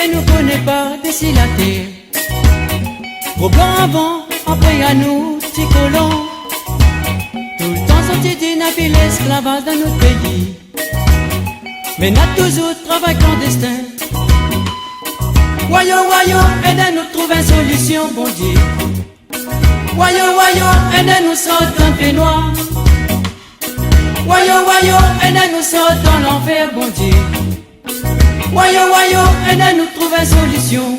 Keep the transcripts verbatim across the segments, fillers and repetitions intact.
Nou koné pa dési la tèr. Gro blan avan, apré anou, ti kolon. Toultan zot i di na pi lèsklavaz dan nout péi. Mé na touzour travay klandéstin. Wayo, wayo, èd anou trouv in solision, Bondié. Wayo, wayo, èd anou sort dan pénwar. Wayo, wayo, èd anou sort dan lanfèr, Bondié. Wayo, wayo, èd anou trouv in solision.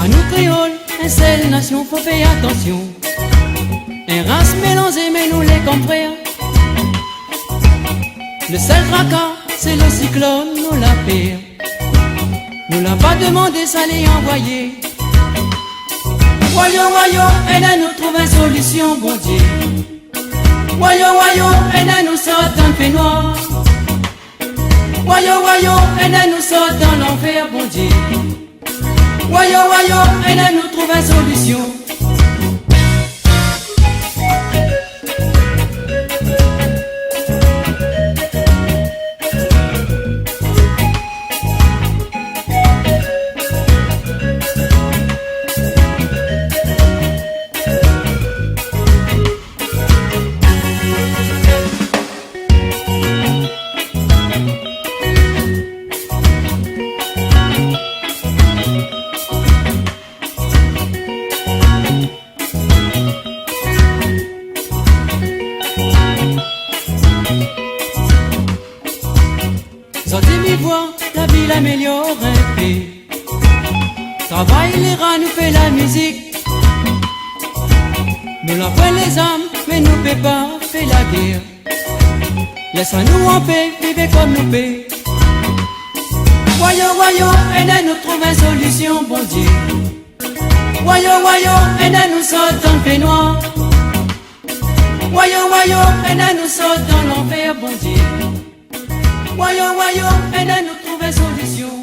Anou kréol, in sèl nasion, fo fé atansion. In ras mélanzé, mé nou lé konm frèr. Le sèl traka, sé le siklone, nou la pèr. Nou la pa demandé, sa lé anvoyé. Wayo, wayo, èd anou trouv in solision, Bondié. Wayo, wayo, èd anou sort dan pénwar. Wayo, wayo, èd anou sort dan lanfèr, Bondié. Wayo, wayo, èd anou trouv in solision. Zot i di mi voi la vi la amélior in pé. Travay lé ra, nou fé la mizik. Nou la pran lé zarm, mé nou pé pa fé la guèr. Lès anou an pé, viv konm nou pé. Wayo, wayo, èd anou trouv in solision, Bondié. Wayo, wayo, èd anou sort dan pénwar. Wayo, wayo, èd anou sort dan lanfèr, Bondié. Wayo, wayo, èd anou trouv in solision.